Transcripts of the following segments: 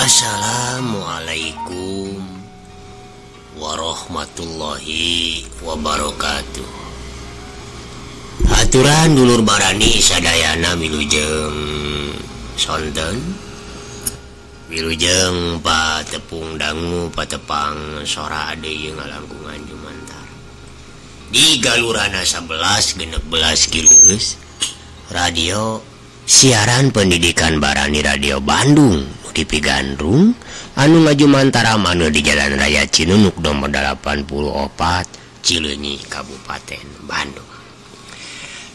Assalamualaikum warahmatullahi wabarakatuh. Aturan dulur barani sadayana wilujeng sonten, wilujeng patepung dangu patepang sora ade jeung ngalangkungan jumantar. Di galurana 11 genep belas kilohertz radio siaran pendidikan Barani Radio Bandung di Pigandrung anu ngajumantara manu di Jalan Raya Cinunuk nomor 84 Cileunyi Kabupaten Bandung.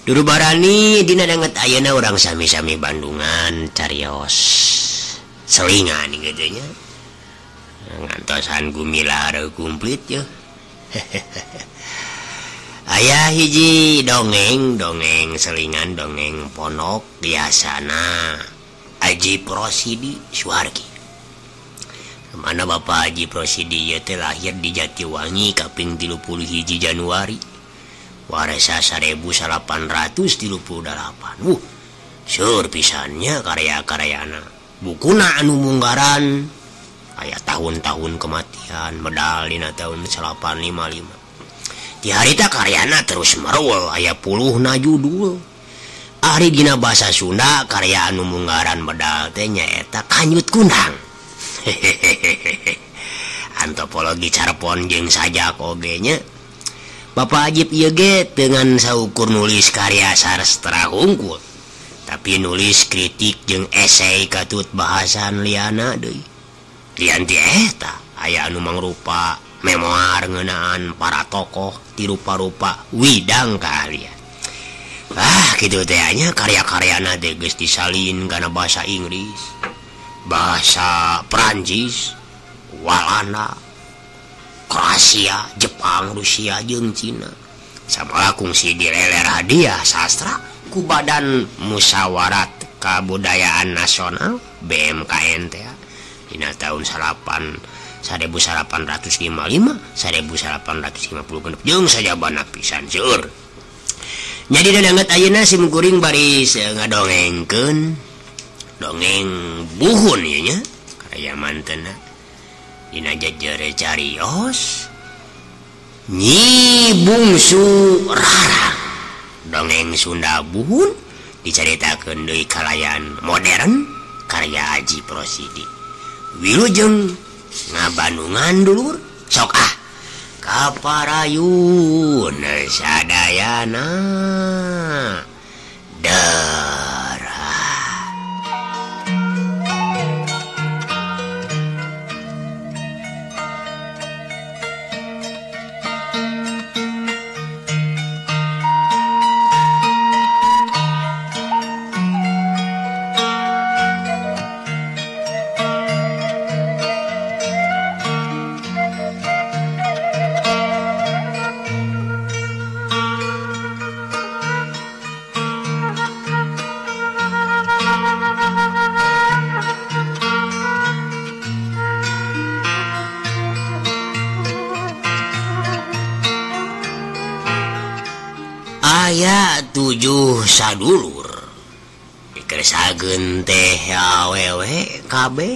Dulu barani dina danget ayeuna urang sami-sami Bandungan carios selingan kitu nya. Ngantosan gumilar komplit ye. Aya hiji dongeng, dongeng selingan, dongeng ponok biasana Ajip Rosidi Suhargi. Mana Bapak Ajip Rosidi ieu teh lahir di Jatiwangi kaping 31 Januari waresa 1838. Seur pisannya karya-karyana. Bukuna anu munggaran aya tahun-tahun kematian medal dina tahun 855. Di harita karyana terus merul aya puluhna judul. Ari dina bahasa Sunda karya anu munggaran medal teh nyaeta Kanyut Kundang. Antropologi carpon jeung sajak oge nya. Bapak Ajip ieu ge dengan saukur nulis karya sastra hungkul, tapi nulis kritik jeung esai katut bahasan liana deui. Lian ti eta aya anu mangrupa memoar ngeunaan para tokoh ti rupa-rupa widang kaahlian. Ah, kitu teh nya karya-karyana teh geus disalin kana bahasa Inggris, bahasa Perancis, Walanda, Kroasia, Jepang, Rusia jeung Cina. Samalah kungsi dileler hadiah sastra ku Badan Musyawarat Kabudayaan Nasional BMKN teh dina tahun 1855 1856 jeung sajabana pisan seueur. Jadi danget ayeuna sim kuring baris ngadongengkeun dongeng buhun ieu nya karya mantena dina jejere carios Nyi Bungsu Rarang. Dongeng Sunda buhun dicaritakeun deui kalayan modern karya Ajip Rosidi. Wilujeng ngabandungan dulur sok ah kaparayun sadayana darah. Aya 7 sadulur dikersakeun teh awewe kabeh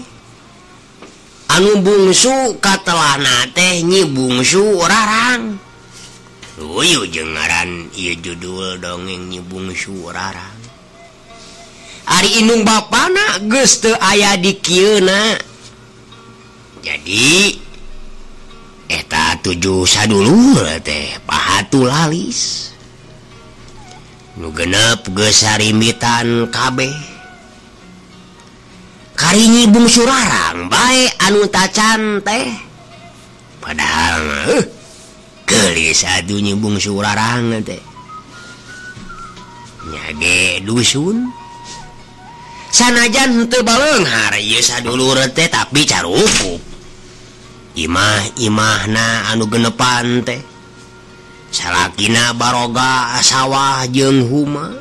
anu bungsu katelana teh Nyi Bungsu Rarang. Luyu jeung ngaran ieu judul dongeng Nyi Bungsu Rarang. Ari indung bapana geus teu aya di kieuna. Jadi eta 7 sadulur teh pahatu lalis. Nu genep geus sarimitan kabeh. Kari Nyi Bungsu Rarang bae anu tacan teh. Padahal geulis atuh Nyi Bungsu Rarang teh. Nya ge dusun. Sanajan henteu baleunghar ieu sadulur teh tapi carukup. Imah-imahna anu genepan teh. Salakina baroga sawah jeung huma.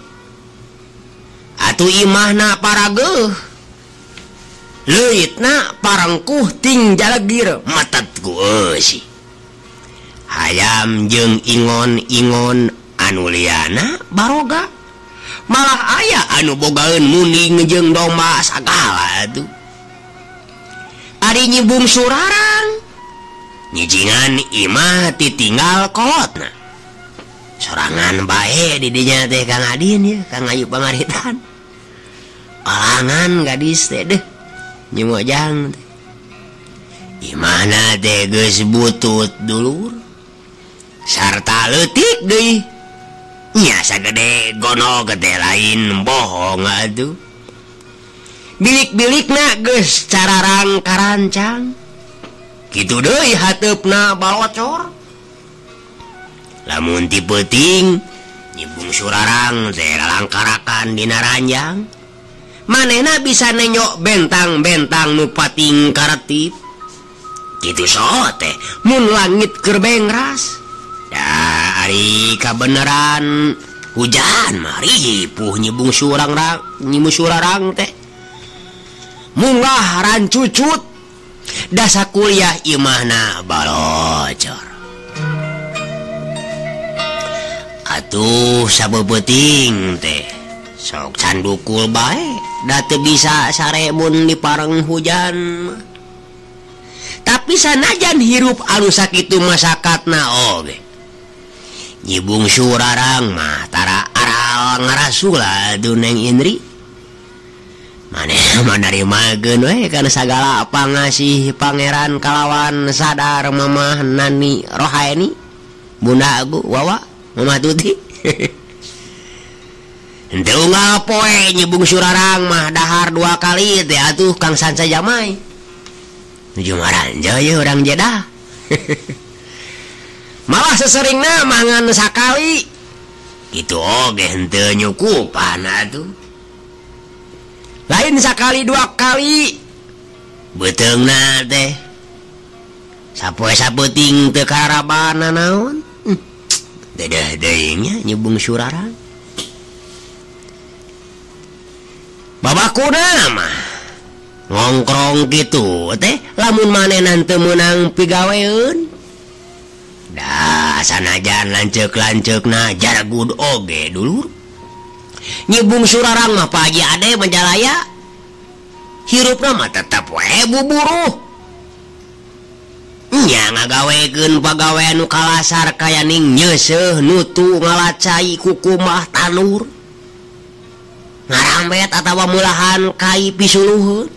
Atuh imahna parageuh. Leuitna parengkuh ting jalegir metet ku eusi. Hayam jeung ingon-ingon anu liana baroga. Malah aya anu bogaeun munding jeung domba sagala atuh. Ari Nyi Bungsu Rarang nyijingan imah titinggal kolotna. Sorangan bae di dinya teh Kang Adin ya, Kang Ayu Pangaritan. Olangan gadis teh deh Nyi Mojang teh. Imahna teh geus butut dulur. Sarta leutik deui. Nya sagede gono gede lain bohong atuh. Bilik-bilikna geus cararang karancang. Kitu deui hateupna balocor. Lamun ti peuting Nyi Bungsu Rarang teh lalangkarakan dina ranjang. Manehna bisa nenyok bentang-bentang nu pating karetip. Kitu so teh mun langit keur bengras. Da ari kabeneran hujan mah ripuh Nyi Bungsu Rarang teh. Munggah rancucut dasa kuliah imahna balocor. Atuh sabeupeting teh sok candukul bae da teu bisa sare mun dipareng hujan. Tapi sanajan hirup anu sakitu masakatna oge. Nyi Bungsu Rarang mah tara aral ngarasula atuh Neng Indri. Maneh mah narimakeun we kana sagala pangasih pangeran kalawan sadar mamah Nani Rohaeni Bunda Agu Wawa Mama Tuti. Henteu unggal poe Nyi Bungsu Rarang mah dahar 2 kali teh atuh Kang Sanca Jamai. Nuju maranja ye urang Jeddah. Malah seseringna mangan sakali. Kitu oge henteu nyukupan atuh. Lain sakali 2 kali. Beuteungna teh sapoe sapeuting teu karabana naon. Dedeh deui nya Nyi Bungsu Rarang. Babakuna mah ngongkrong kitu teh lamun manehna teu meunang pigaweun. Da sanajan lanceuk-lanceukna jaragud oge dulur. Nyi Bungsu Rarang mah Pak Haji Ade Majalaya hirupna mah tetep we buburuh. Nya ngagawekeun pagawean nu kalasar kaya ning nyeuseuh nutu ngalacai kukumah tanur. Ngarambet atawa mulahan kai pisuluheun.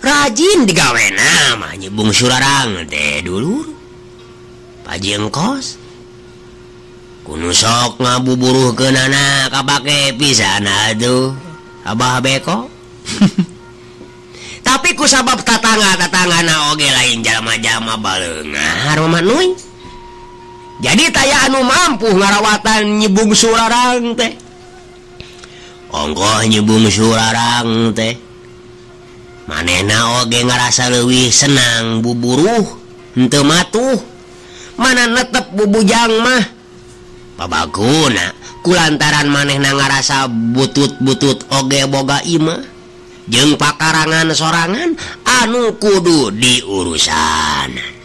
Rajin digawena mah Nyi Bungsu Rarang teh dulur. Paji engkos kunu sok ngabuburuhkeunana kapake pisan atuh Abah Beko. Tapi ku sabab tatangga-tatanggana oge lain jalma-jalma baleungar Mama Nuy. Jadi taya anu mampu ngarawatan Nyi Bungsu Rarang teh. Ongkoh Nyi Bungsu Rarang teh manehna oge ngarasa leuwih senang buburuh henteu matuh. Mana netep bubujang mah babaguna kulantaran manehna ngarasa butut-butut oge boga imah jeung pakarangan sorangan anu kudu diurusan.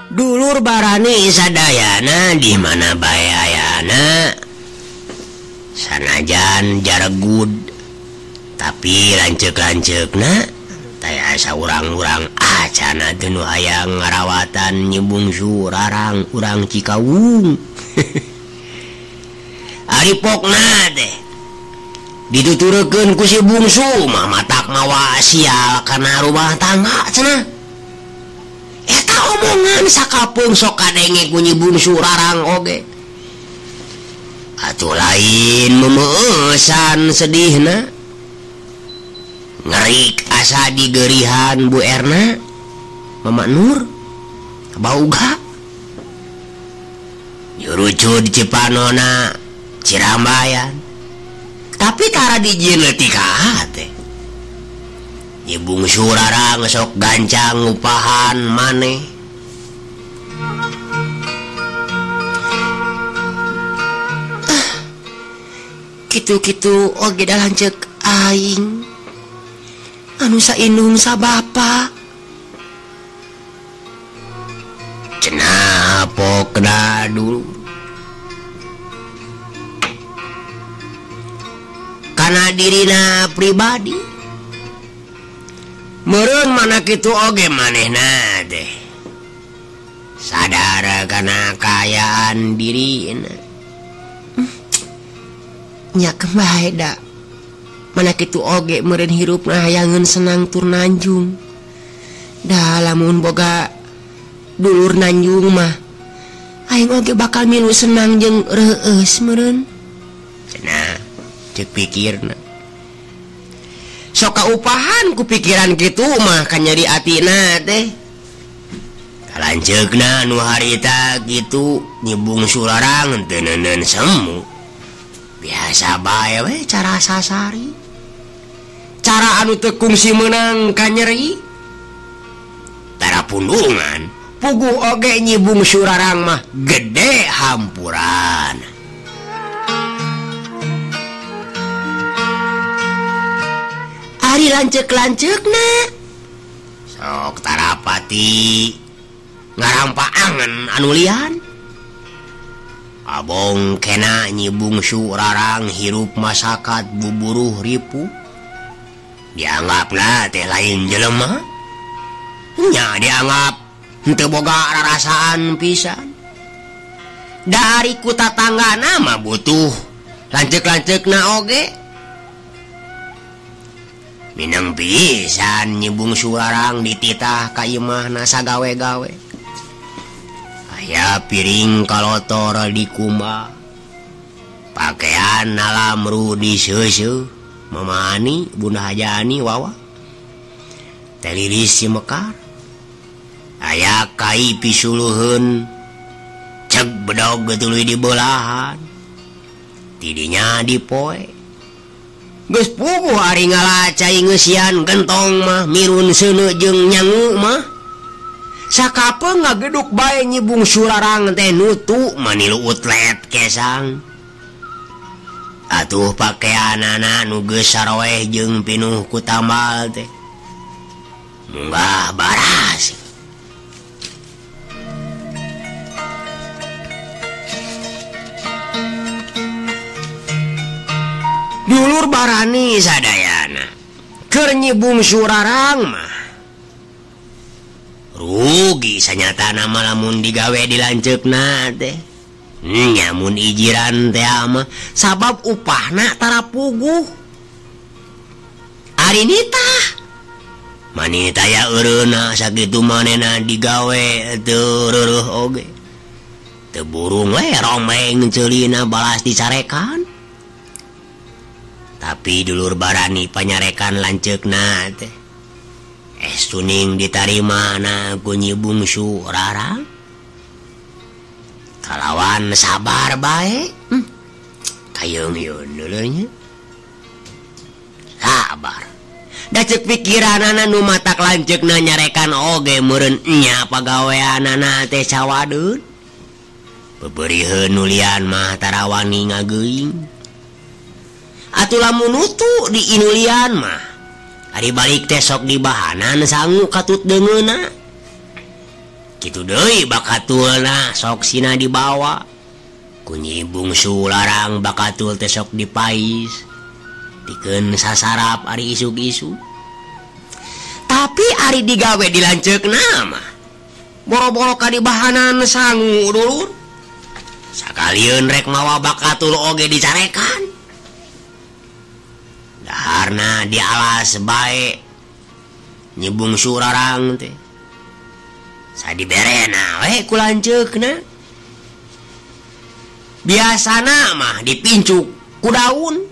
Dulur barani sadayana di mana bae ayana sanajan jaregud tapi lanceuk-lanceukna taya saurang-urang acana teu nu hayang ngarawatan Nyi Bungsu Rarang urang Cikawung. Ari pokna teh dituturkeun ku si Bungsu mah matak mawa sial kana rumah tangga cenah. Eta omongan sakapeung sok kadenge ku Nyi Bungsu Rarang oge. Atuh lain memeusan sedihna. Ngerik asa digerihan Bu Erna, Mama Nur, Abah Uga. Nyurucud Cipanona Cirambayan. Tapi tara dijieun leutik ka teh. Nyi Bungsu Rarang sok gancang ngupahan maneh. Kitu-kitu oge da lanceuk aing. Anu saindung sa bapa. Pokna dulu karena dirina pribadi meureun mana kitu oge manehna teh sadar kana kaayaan dirina nya kembae da mana kitu oge meureun hirupna hayangeun senang tur nanjung da lamun boga dulur nanjung mah aing oge bakal milu senang jeung reueus meureun cenah cek pikirna sok kaupahan ku pikiran kitu mah kan nyeri atina teh kalanceukna nu harita kitu nyibung sularang teu neuneun semu biasa bae we cara sasari cara anu teu kungsi meunang ka nyeri tara pundungan puguh oge nyibung surarang mah gede hampuran. Ari lanceuk-lanceukna sok tarapati ngarampa angen anu lian abong kena nyibung surarang hirup masakat buburuh ripu dianggapna teh lain jelema nya dianggap henteu boga rarasaan pisan dari ku tatanggana mah butuh lanceuk-lanceukna oge minang pisan nyibung surarang dititah ka imahna sagawe-gawe aya piring kalotor dikumbah pakaian nalamru diseuseuh Mama Ani Bunda Hajani wawa teh lilis si mekar aya kai pisuluheun ceg bedog tuluy dibelahan tidinya dipoe geus puguh ari ngalacai ngeusian gentong mah mirun seuneu jeung nyangu mah sakapeung ngageduk bae nyibung surarang teh nutu manilu utlet kesang atuh pakeanana nu geus saroeh jeung pinuh ku tambal teh munggah baras. Dulur barani sadayana keur nyibung surarang mah rugi sanyatana mah lamun digawe dilanceukna teh nyamun ijiran teh mah sabab upahna tara puguh ari nitah manita ya eureuna sakitu manehna digawe teu reureun oge teu burung we romeng ceulina balas dicarekan. Tapi dulur barani panyarekan lanceukna teh es tuning ditarima na ku nyibung surarang kalawan sabar bae kayeung yeun dulurnya sabar da ceuk pikiranana nu matak lanceukna nyarekan oge meureun nya pagaweanana teh cawadeun beberiheun nulian mah tarawani ngageuing atuh lamun nutu di inulian mah ari balik teh sok dibahanan sangu katut deungeuna kitu deui bakatulna sok sina dibawa ku nyibung sularang bakatul teh sok dipais pikeun sasarap ari isuk-isuk tapi ari digawe dilanceukna mah boro-boro ka dibahanan sangu dulur sakalieun rek mawa bakatul oge dicarekan daharna dialas bae nyibung surarang teh sadiberena we ku lanceukna biasana mah dipincuk ku daun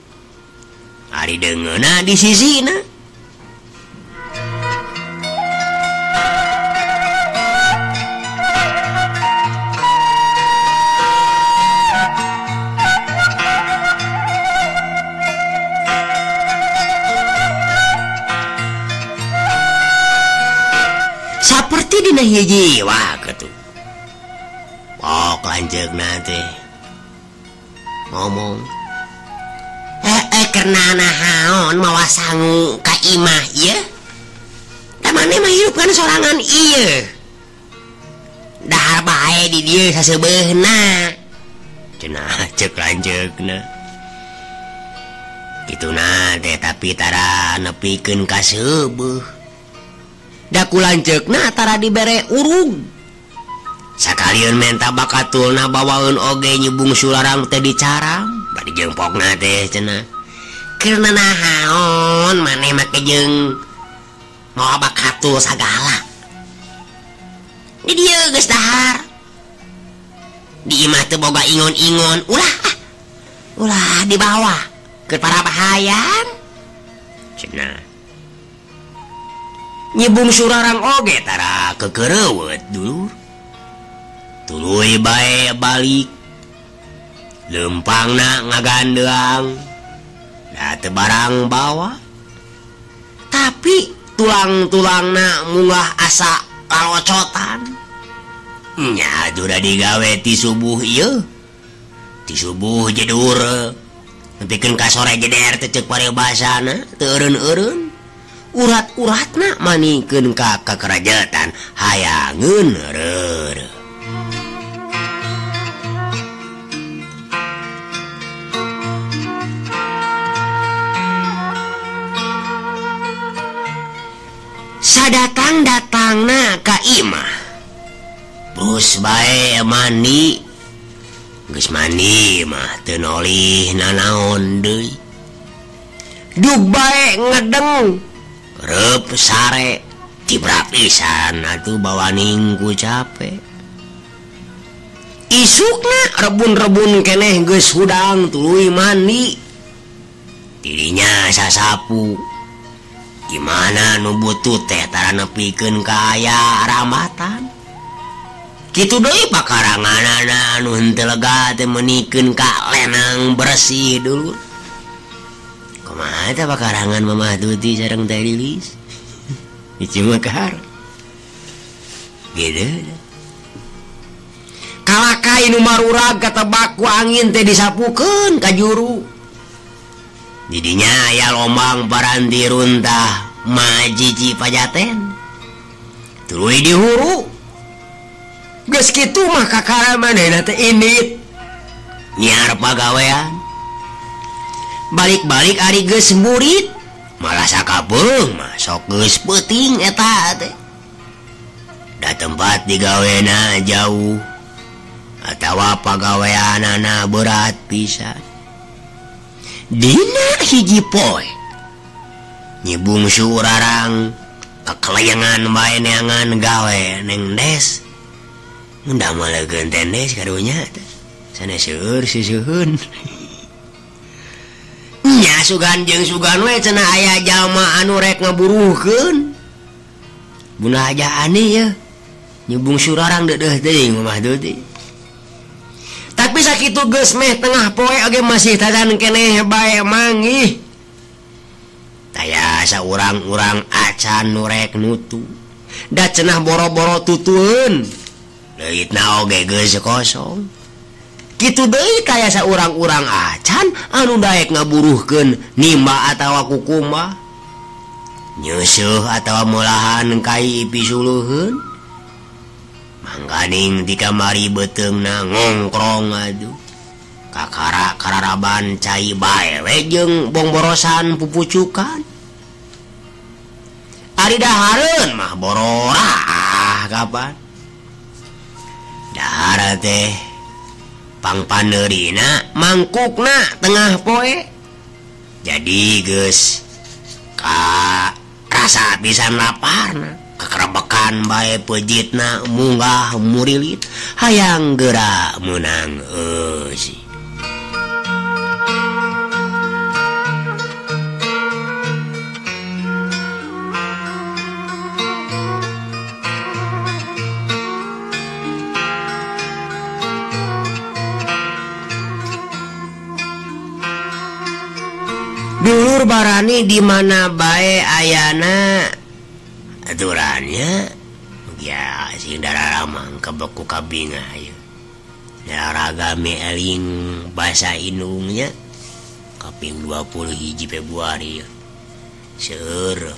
ari deungeuna di sisina. Saperti dina hiji waktu pok lanceukna teh ngomong karena naon mawa sangu ka imah ieu da maneh mah hirup kan sorangan ieu Dahar bae di dieu saseubeuhna. Cenah ceuk lanceukna. Kituna teh tapi tara nepikeun ka seubeuh. Da ku lanceukna tara dibere urug. Sakalieun menta bakatulna bawaeun oge nyibung sularang teh dicaram, bari jengpokna teh cenah. Keur nanaon maneh make jeung mawa bakatul sagala. Di dieu geus dahar. Di imah teu boga ingon-ingon, ulah ah. Ulah dibawa keur para bahayang. Cenah. Nyibung surarang oge tara kekereuweut dulur. Tuluy bae balik. Lempangna ngagandeang. Da teu barang bawa. Tapi tulang-tulangna munggah asa kalocotan. Nya udah digawe ti subuh ieu. Ti subuh jedur. Nepikeun ka sore jeder teh ceuk paribasana teu eureun-eureun. Urat-uratna manikeun ka kakerajatan hayangeun reureuh. Sadatang-datangna ka imah. Bus bae mandi. Geus mandi mah teu nolih nanaon deui. Dug bae ngedeng. Reup sare tibra pisan atuh bawaning ku cape. Isukna rebun-rebun keneh geus hudang tuluy mandi. Tidinya sasapu. Gimana nu butut teh tara nepikeun ka aya rambatan. Kitu deui pakaranganana anu henteu lega teh meunikeun ka lenang bersih dulur. Kumaha teh pakarangan Mamah Tuti sareng Teh Lilis? Ieu mah kahar. Gitu. Kalakai nu marurag katebak ku angin teh disapukeun ka juru. Didinya aya lombang paranti runtah majiji pajaten. Tuluy dihuru. Geus kitu mah kakara manehna teh indit. Nyiar pagawean. Balik-balik ari geus murid, malah sakapeung mah sok geus peuting eta teh. Da tempat digawena jauh atawa pagaweanana berat pisan. Dina hiji poe nyibung surarang kekelayangan bae neangan gawe neng des. Mun damelekeun teh des karunya teh. Sanes seueur siseuheun. Nya sugan jeung sugan we cenah aya jalma anu rek ngaburuhkeun. Bunda aja aneh ya. Nyibung surarang deudeuh teuing Mamah Tuti. Tapi sakitu geus meh tengah poe oge masih tadan keneh bae manggih. Taya saurang-urang acan nu rek nutu. Da cenah boro-boro tutueun. Leuitna oge geus kosong. Kitu deui taya saurang-urang acan anu daek ngaburuhkeun nimba atawa kukumah. Nyeusuh atawa molahan kai pisuluheun. Mangkaning di kamari beuteungna ngongkrong aduh. Kakara kararaban cai bae we jeung bongborosan pupucukan. Ari dahareun mah bororah kapan. Dahar teh pangpaneurina mangkukna tengah poe. Jadi geus ka rasa pisan laparna. Kekerebekan bae pejitna munggah murilit hayang geura meunang eusi. Dulur barani di mana bae ayana aturannya ya sing dararamang kebeku kabinga ieu. Daragame eling basa indungnya kaping 21 Februari. Seueur.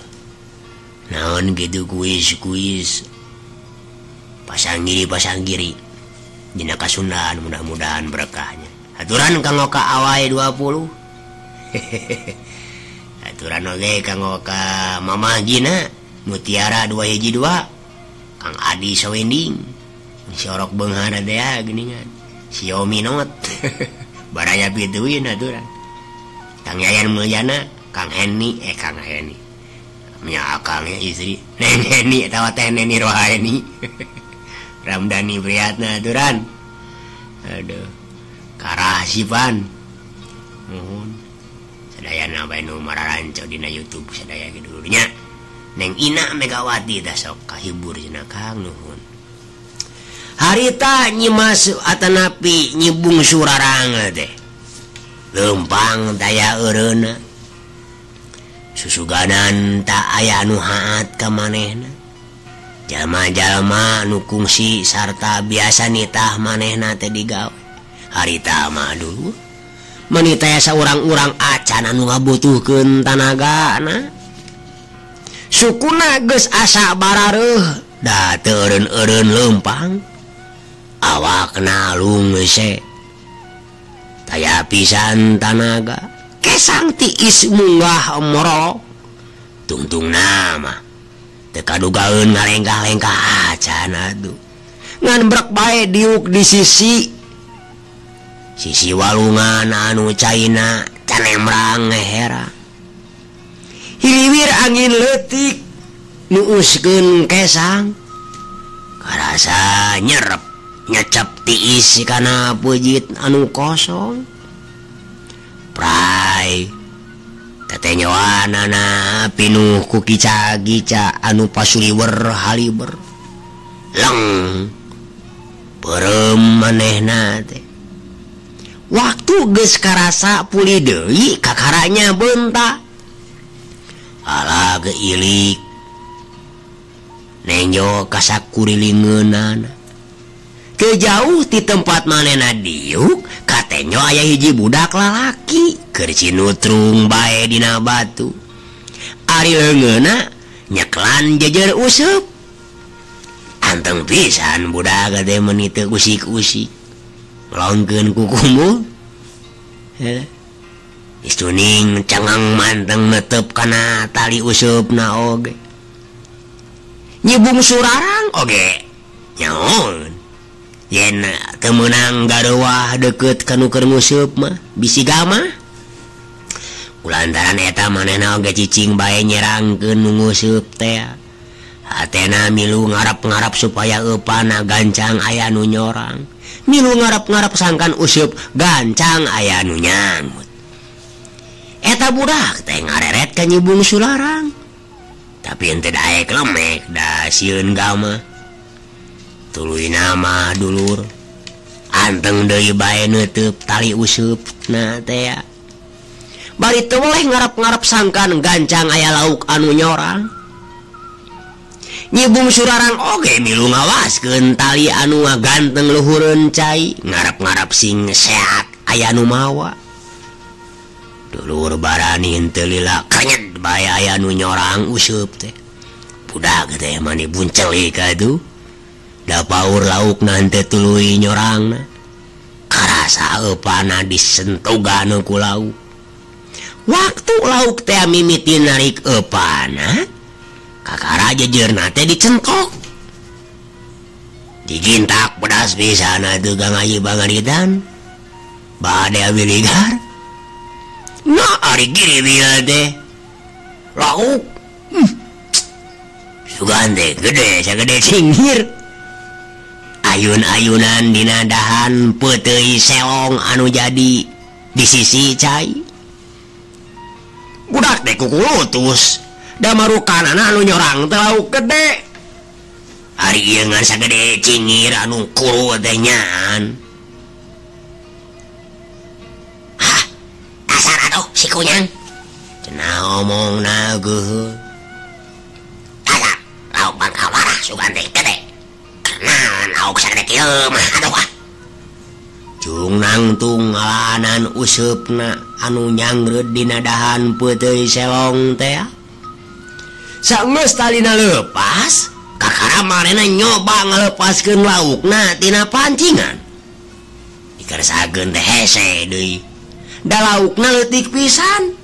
Naon kitu kuis-kuis. Pasang giri dina Kasundaan mudah-mudahan berkahnya. Aturan kanggo ka Awai 20. Aturan oge kanggo ka Mama Gina Mutiara 212, Kang Adi Sawending, si orok beunghar teh geuningan, si Omi Not. Baraya pituin aturan. Kang Yayan Mulyana, Kang Heni, Kang Heni. Nya akangnya istri Neng Heni atawa teh Neni Rohaeni. Ramdhani Priyatna aturan. Aduh. Karah sipan. Nuhun. Sadayana bae nu mararanco dina YouTube sadaya ge dulurnya. Neng Ina Megawati tah sok kahibur cenah Kang nuhun. Harita Nyimas atanapi Nyi Bungsu Rarang teh. Leumpang daya eureuna. Susuganan tak aya nu haat ka manehna. Jalma-jalma nu kungsi sarta biasa nitah manehna teh digawe. Harita mah dulu meni teh saurang-urang acan anu ngabutuhkeun tanagana. Sukuna geus asa barareuh da teu eureun-eureun leumpang. Awakna lungse. Taya pisan tanaga. Kesang tiis munggah morolok. Tungtungna mah teu kadugaeun ngalengkah-lengkah acan atuh. Ngan brek bae diuk di sisi sisi walungan anu caina canemrang ngehera. Hiliwir angin leutik nuuskeun kesang. Karasa nyerep nyecep tiis kana peujeut anu kosong. Prai tetenyoanana pinuh ku kica-kica anu pasuliwer haliber. Leng peureum manehna teh. Waktu geus karasa pulih deui kakaranya beunta. Ala geilik nenjo kasakurilingeunana. Kejauh ti tempat manehna diuk katenyo aya hiji budak lalaki keur cinutrung bae dina batu. Ari leungeunna nyeklan jejer useup. Anteng pisan budak teh meuni teu usik-usik. Melongkeun ku kumbul. Heh. Istuning cangang manteng netep kana tali useupna oge. Nyi Bungsu Rarang oge nyaon. Yen teu meunang gareuwah deukeut ka nu keur nguseup mah bisi gamah. Kulantaran eta manehna oge cicing bae nyerangkeun nu nguseup teh. Hatena milu ngarap-ngarap supaya eupana gancang aya nu nyorang. Milu ngarap-ngarap sangkan useup gancang aya nu nyangut. Eta budak teh ngareret ka Nyi Bungsu Rarang. Tapi henteu daek lemek da sieun gamah. Tuluy nama dulur anteng deui bae neuteub tali useupna teh. Bari teu weleh ngarap-ngarap sangkan gancang aya lauk anu nyorang. Nyi Bungsu Rarang oge milu ngawaskeun tali anu ngaganteng luhureun cai, ngarap-ngarap sing sehat aya nu mawa. Dulur barani henteu lila krenyed bae aya nu nyorang useup teh. Budak teh mani buncelik atuh. Da paur lauk nante tuluy nyorangna. Karasa eupana disentugan ku lauk. Waktu lauk teh mimiti narik eupana, kakara jejerna teh dicentok. Digintak pedas pisan atuh Kang Haji Pangaritan. Bade abiligar. Nah ari giri teh. Lauk. Sugan teh gede sagede cingir. Ayun-ayunan dina dahan peuteuy selong anu jadi di sisi cai. Budak teh kukulutus. Da marukanana anu nyorang teh lauk gede. Ari ieu ngan sagede cingir anu kuru teh nyaan. Hah, dasar atuh si kunyang. Cenah omongna geuheuh. Dasar lauk bangka warah sugan teh gede. Nah, lauk sagede kieu mah aduh ah. Cung nangtung ngalanan useupna anu nyangreud dina dahan peuteuy selong teh. Saenggeus talina leupas, Kakara manehna nyoba ngalepaskeun laukna tina pancingan. Dikersakeun teh hese deui. Da laukna leutik pisan.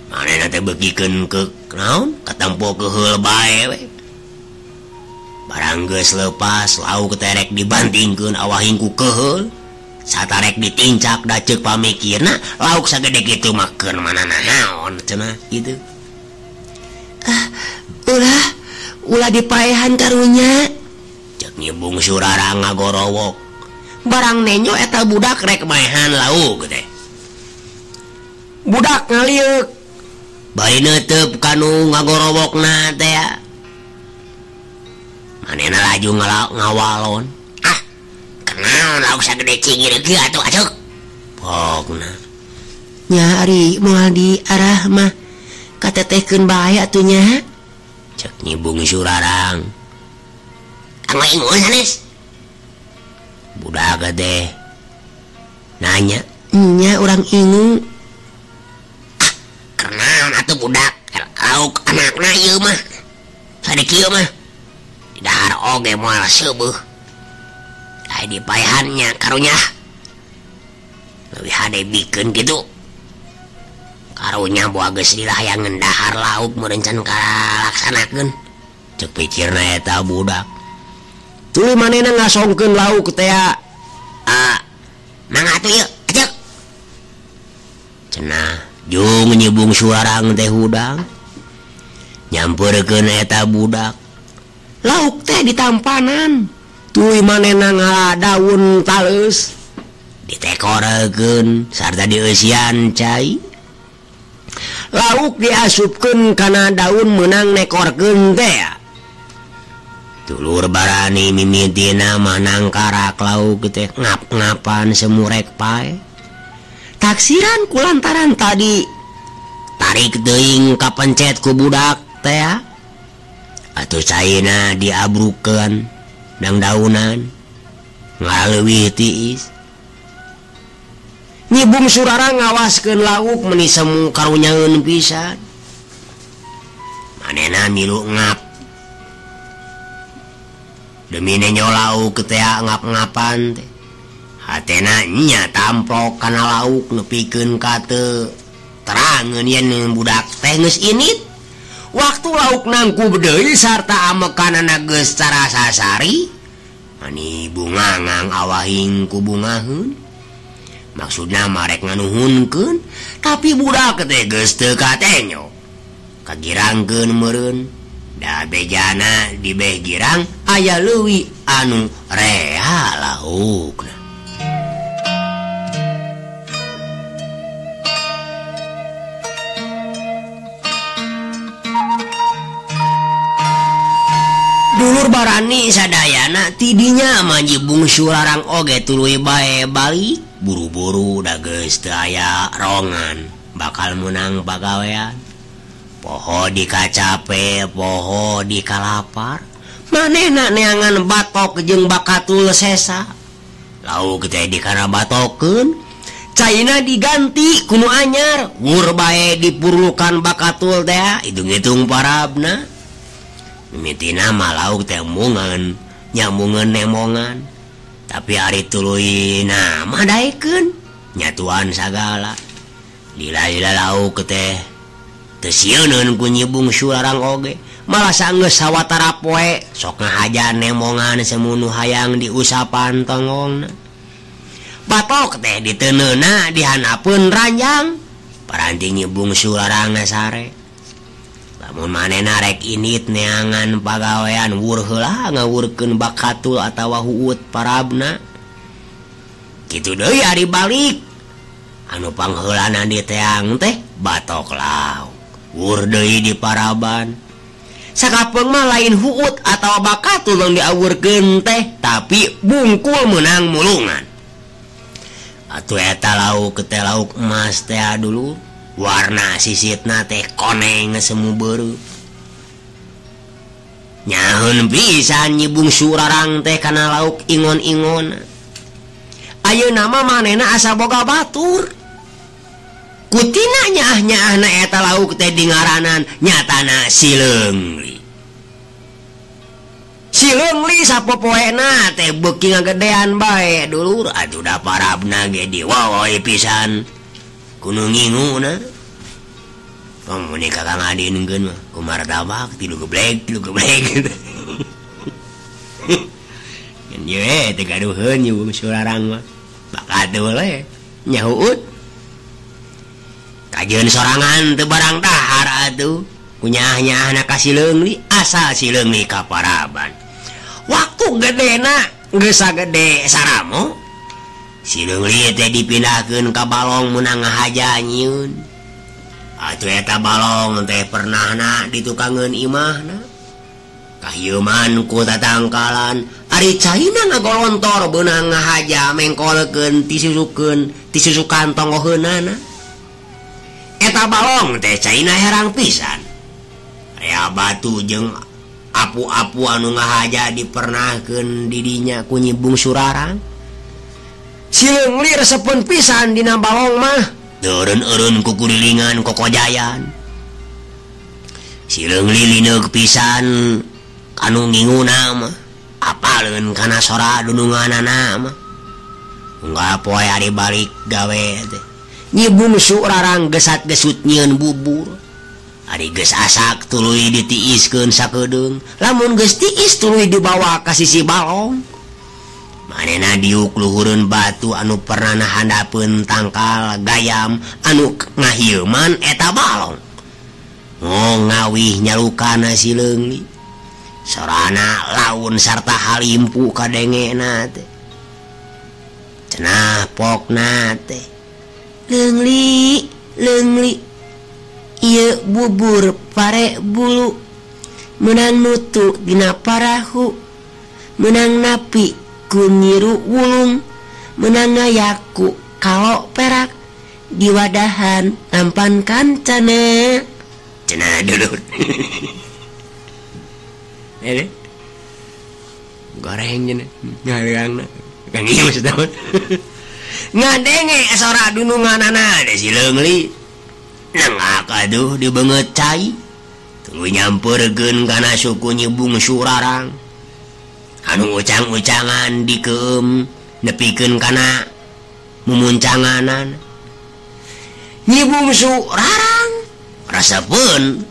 Manehna teh beukikeun ke naon? Katempo keheul bae we. Barang geus lepas lauk teh rek dibantingkeun awahing ku keheul. Satarek ditincak da ceuk pamikirna lauk sagede kitu mah keun mana naon cenah kitu. Ah, ulah ulah dipaehan karunya. Cek Nyi Bungsu Rarang ngagorowok. Barang nenyo eta budak rek maehan lauk teh. Budak ngalieuk. Bari neuteup kanu ngagorowokna teh. Manehna laju ngawalon. Ah, kenaon lauk sagede cingir kieu atuh acuk. Pokna. Nya ari moal di arah mah katetehkeun bae atuh nya. Cek Nyi Bungsu Rarang. Kang ingun sanes. Budak teh nanya, "Nya urang ingu." Ah, kenaon atuh budak? Lauk anakna ieu mah. Sade kieu mah. Didahar oge moal seueuh. Ai dipaehannya karunya. Leuwih hade bikeun kitu. Karunya boa geus dilayangan dahar lauk meureun can kalaksanakeun. Ceuk pikirna eta budak. Tuluy manehna ngasongkeun lauk teh. Ah, mangga atuh ieu, aceuk. Cenah jung Nyi Bungsu Rarang teh hudang. Nyampeurkeun eta budak. Lauk teh ditampanan. Tuluy manehna ngala daun taleus. Ditekorekeun sarta dieusian cai. Lauk diasupkeun kana daun meunang nekorkeun teh. Dulur barani mimitina mah nangkarak lauk teh ngap-ngapan semurek pae. Taksiran kulantaran tadi tarik teuing kapencet ku budak teh. Atuh caina diabrukeun dang daunan ngaleuwih tiis. Nyi Bungsu Rarang ngawaskeun lauk meuni semu karunyaeun pisan. Manehna milu ngap. Demi nenyo lauk teh ngap-ngapan teh. Hatena nya tamplok kana lauk nepikeun ka teu terangeun yen budak teh geus init. Waktu lauk nangkub deui sarta amekanana geus carasa sari, mani bungangang awahing ku bungaheun. Maksudna marek nganuhunkeun, tapi budak teh geus teu katenyo. Kagirangkeun meureun. Da bejana di beh girang aya leuwih anu rea laukna. Dulur barani sadayana tidinya mah Nyi Bungsu Rarang oge tuluy bae balik buru-buru da geus teu aya rongan bakal meunang pagawean. Poho dikacape, poho dikalapar. Manehna neangan batok jeung bakatul sesa. Lauk teh dikana batokeun, caina diganti ku nu anyar, wur bae dipurlukan bakatul teh, hitung-hitung parabna. Mimitina mah lauk teh mungan, nyamungeun nemongan. Tapi ari tuluy mah daekeun, nyatuan sagala. Lila-lila lauk teh teu sieuneun ku Nyi Bungsu Rarang oge, malah sanggeus sawatara poe sok ngahajan nemongan semunu hayang diusapan tonggongna. Batok teh diteunena dihanapeun ranjang, paranti Nyi Bungsu Rarang sare. Lamun manehna rek init neangan pagawean wur heula ngawurkeun bakatul atawa huut parabna. Kitu deui ari balik. Anu pangheulana diteang teh batok lauk. Wur deui di paraban. Sakapeung mah lain huut atawa bakatul nu diawurkeun teh, tapi bungkul meunang mulungan. Atuh eta lauk teh lauk emas teh dulu, warna sisitna teh koneng semu beureum. Nyaheun pisan Nyi Bungsu Rarang teh kana lauk ingon-ingon. Ayeuna mah manehna asa boga batur. Kutina nyaah-nyaahna eta lauk teh dingaranan nyatana sileungli. Si Leungli sapopoena teh beuki ngagedean bae dulur atuh da parabna ge diwawoy pisan kuno nginguna. Pamuni ka Kang Adi nungkeun mah ku martabak tilu geblek tilu geblek. Ngan ye teh gaduheun ieu surarang mah bakat teu boleh nyahuut. Kajeun sorangan teu barang dahar atuh kunyah-nyahna ka si Leungli asal si Leungli ka paraban. Waktu gedena geus sagede saramo si Leungli teh dipindahkeun ka balong meunang ngahaja nyieun. Atuh eta balong teh pernahna ditukangeun imahna. Kahieuman ku tatangkalan ari caina ngagolontor beunang ngahaja mengkolkeun tisusukeun tisusukan tonggoheunana. Eta balong teh caina herang pisan. Rea batu jeung apu-apu anu ngahaja dipernahkeun didinya ku Nyi Bungsu Rarang. Si Leungli resepeun pisan dina balong mah. Eureun-eureun ku kurilingan kokojayan. Si Leungli lineuk pisan kanu nginguna mah. Apaleun kana sora dununganana mah. Unggal poe ari balik gawe teh. Nyi Bungsu Rarang gesat-gesut nyieun bubur. Ari geus asak tuluy ditiiskeun sakedeung. Lamun geus tiis tuluy dibawa ka sisi balong. Manehna diuk luhureun batu anu pernah handapeun tangkal gayam anu ngahieuman eta balong. Ngawih nyalukana si Leungli. Sorana laun sarta halimpu kadengena teh. Cenah pokna teh. Leungli, Leungli. Ieu bubur pare bulu meunang nutu dina parahu meunang napi ku nyiru wulung meunang ngayaku kalok perak diwadahan nampan kancana. Cenah dulur. Eh goreng cenah ngaleangna kang ieu maksudna ngadenge sora dununganana si Leungli. Nengak aduh dibeungeut cai tuluy nyampeurkeun kana suku Nyi Bungsu Rarang anu ucang-ucangan dikeum nepikeun kana mumuncanganan. Nyi Bungsu Rarang rasepeun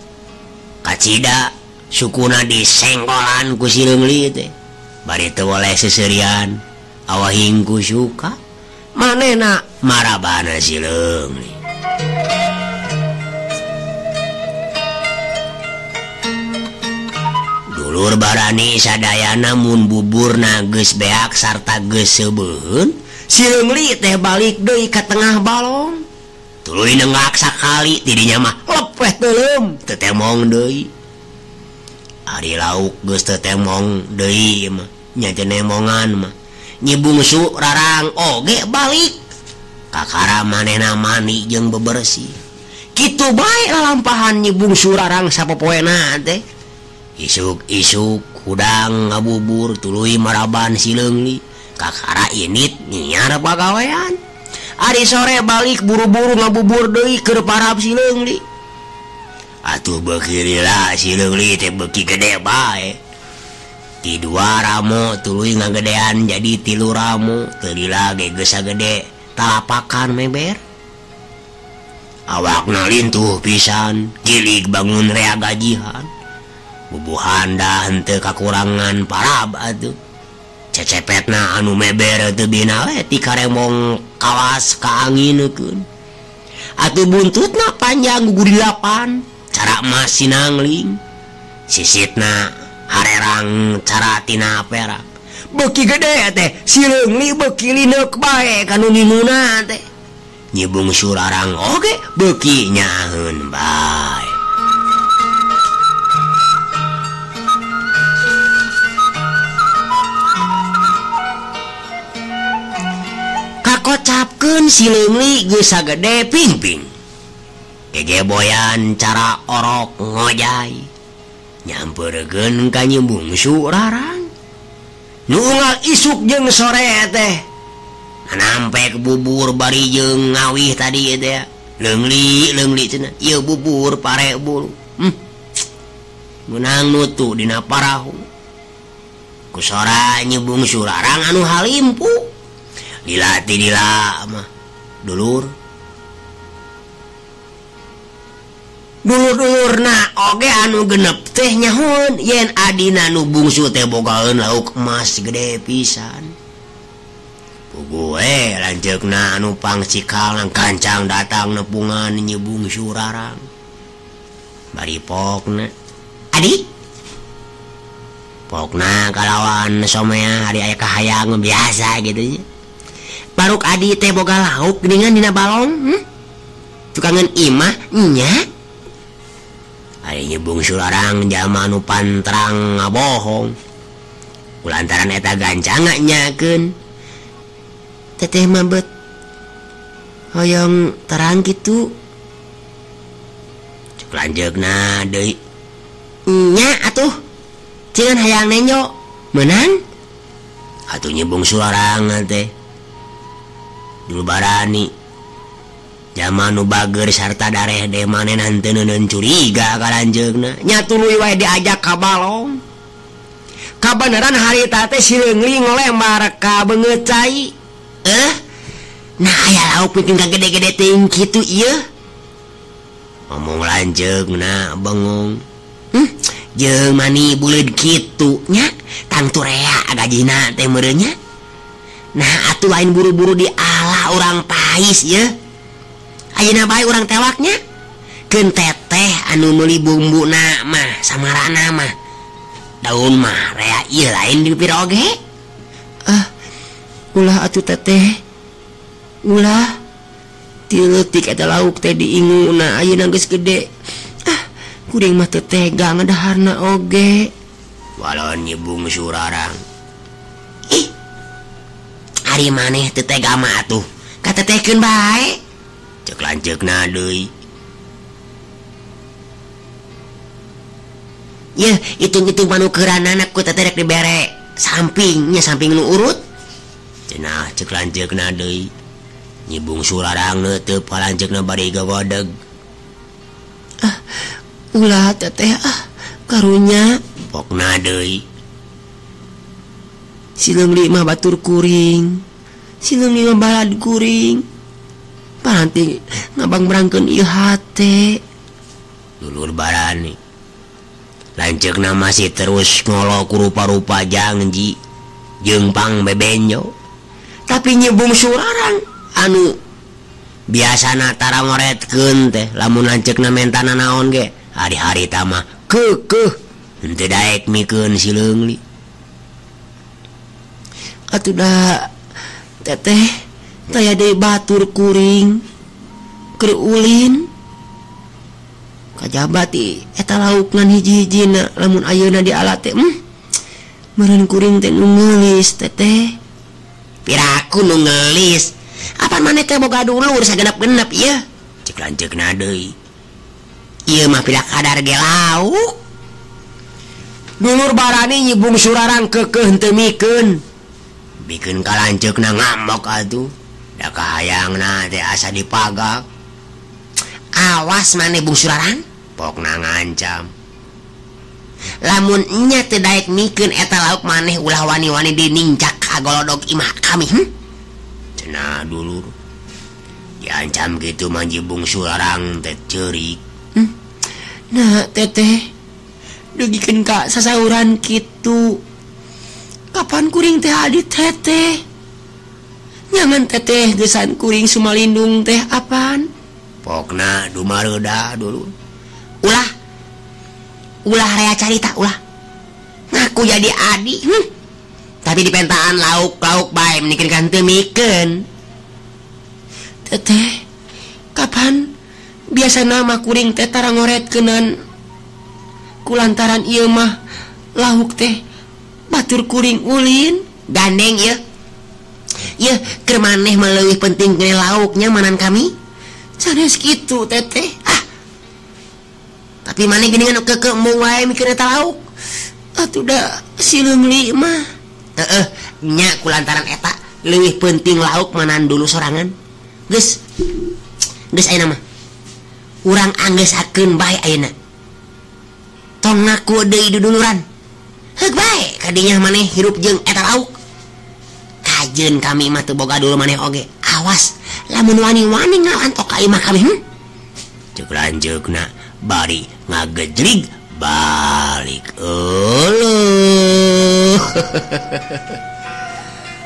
kacida sukuna disengkolan ku si Leungli teh bari teu boleh seserian awahing ku suka manehna marabana si Leungli. Dulur barani sadayana mun buburna geus beak sarta geus seubeuheun si Leungli teh balik deui ka tengah balong tuluy nenggak sakali tidinya mah lepeh teuleum teu temong deui. Ari lauk geus teu temong deui mah nya nemongan mah Nyi Bungsu Rarang oge balik kakara manehna mani jeung bebersih. Kitu bae lalampahan Nyi Bungsu Rarang sapopoena teh. Isuk-isuk hudang ngabubur tuluy maraban si Leungli kakara init nyiar pagawean. Ari sore balik buru-buru ngabubur deui keur parab si Leungli. Atuh beuki lila si Leungli teh beuki gede bae. Ti dua ramo tuluy ngagedean jadi tilu ramo teu lila ge geus sagede talapakan meber. Awakna lintuh pisan gilig bangun rea gajihan. Bubuhan dah henteu kakurangan parab atuh. Cecepetna anu meber teu bina we ti karemong kawas ka anginekeun. Atuh buntutna panjang gugudilapan cara emas sinangling. Sisitna harerang cara tina perak. Beuki gede teh si Leungli beuki lineuk bae kanu ninuna teh. Nyi Bungsu Rarang oge beuki nyaheun bae. Kakocapkeun si Leungli geus sagede pingping. Gegeboyan cara orok ngojay. Nyampeurkeun ka Nyi Bungsu Rarang. Nu unggal isuk jeung sore teh. Nampek bubur bari jeung ngawih tadi teh. Leungli leungli cenah ieu bubur pare bulu. Meunang nutu dina parahu. Kusora Nyi Bungsu Rarang anu halimpu. Dilatih dila mah dulur. Dulur-dulurna oge anu genep teh nyahoeun yen adina nu bungsu teh bogaeun lauk emas gede pisan. Puguh we lanceukna anu pangcikal gancang datang nepungan Nyi Bungsu Rarang. Bari pokna adi pokna kalawan somea hari aya kahayang biasa gitu nya. Baruk adi teh boga lauk geuningan dina balong, Tukangan imah nya. Ari Nyi Bungsu Rarang jalma anu pantrang ngabohong. Kulantaran eta gancang nyakeun. Teteh mah bet hoyong terang kitu. Cek lanjeukna deui. Nya atuh. Jangan hayang nenjo menang atuh Nyi Bungsu Rarang teh dulu barani zaman nu bager sarta dareh deh manehna henteu neuneun curiga ka lanceukna nya tuluy wae diajak ka balong. Kabeneran harita teh si Leungli ngolembar ka beungeut cai. Nah aya lauk pikeun ka gede-gede teuing kitu ieu. Ngomong lanceukna bengong. Jeung mani buleud kitu nya tangtu rea gajina teh meureun nya. Nah atuh lain buru-buru di ala urang pais ye. Ayeuna bae urang tewaknya. Keun teteh anu meuli bumbuna mah samarana mah. Daun mah rea ieu lain dipir oge. Ulah atuh teteh. Ulah ti leutik eta lauk teh diinguna ayeuna geus gede. Kuring mah teu tega ngadaharna oge. Walon Nyi Bungsu Rarang. Ih. Ari maneh teu tega mah atuh. Katetehkeun bae. Cek lanceukna deui. Yeuh, hitung-hitung panukeranana ku teteh rek dibere samping nya samping nu urut. Cenah cek lanceukna deui. Nyi Bungsu Rarang neuteub ka lanceukna bari gagodeg. Ulah teteh karunya pokna deui. Si Leungli mah batur kuring. Si Leungli mah balad kuring. Paranti ngabang-berangkeun ieu hate. Dulur barani. Lanceukna masih terus ngolok rupa-rupa janji jeung pang bebenjo. Tapi Nyi Bungsu Rarang anu biasana tara ngoretkeun teh lamun lanceukna mentana naon ge. Hari-hari tama kekeh henteu daek mikeun si Leungli. Atuh da teteh taya deui batur kuring keur ulin. Kajaba ti eta lauk ngan hiji-hijina lamun ayeuna diala teh meureun kuring teh nu ngeulis teteh. Piraku nu ngeulis. Apan maneh teh boga dulur sagenep-genep ieu? Cek lanceukna deui. Ieu mah pira kadar ge lauk. Dulur barani Nyi Bungsu Rarang keukeuh henteu mikeun. Bikeun ka lanceukna ngamok atuh. Da kahayangna teh asa dipagak. Awas maneh Bungsu Rarang, pokna ngancam. Lamun nya teu daek mikeun eta lauk maneh ulah wani-wani dinincak ka golodog imah kami. Cenah dulur. Diancam kitu mah Nyi Bungsu Rarang teh ceurik. Nah teteh dugikeun ka sasauran kitu. Kapan kuring teh adi teteh? Nyangan teteh geusan kuring sumalindung teh apan? Pokna dumareuda dulu. Ulah. Ulah rea carita ulah. Ngaku jadi adi. Tapi dipentaan lauk-lauk bae mikeun kan teu mikeun. Teteh kapan biasana mah kuring teh tara ngoretkeunnan kulantaran ieu mah lauk teh batur kuring ulin gandeng ieu. Ieu keur maneh mah leuwih penting ke lauknya manan kami. Sanes kitu teteh. Tapi maneh geuningan keukeuh embung wae mikeun eta lauk. Atuh da si Leungli mah. Heeh, nya kulantaran eta leuwih penting lauk manan dulu sorangan. Geus. Geus ayeuna mah. Urang anggesakeun bae ayeuna. Tong ngaku deui duduluran. Heug bae kadinya maneh hirup jeung eta lauk. Kajeun kami mah teu boga dulu maneh oge. Awas lamun wani-wani ngalantok ka imah kami. Ceuk lanceukna bari ngagejlig balik euleuh.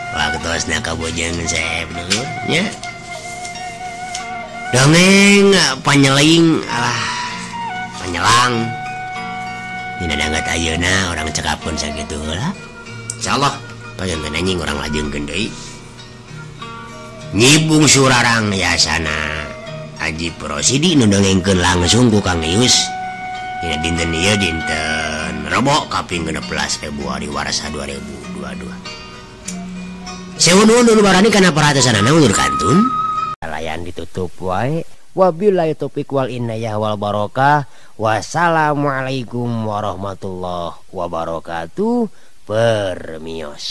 Waktosna kabojeng sep dulur nya. Dongeng panyeling alah panyelang. Dina dangat ayeuna urang cekapkeun sakitu heula. Insyaallah panganten anjing urang lajengkeun deui. Nyibung Surarang yasana Ajip Rosidi nu dongengkeun langsung ku Kang Ius. Dina dinten ieu dinten Rebo kaping 16 Februari warsa 2022. Sewu nuhun nu barani kana perhatosanana ulur kantun. Layan ditutup wae. Wabillahi taufik wal inayah wal barokah. Wassalamualaikum warahmatullahi wabarakatuh. Permios.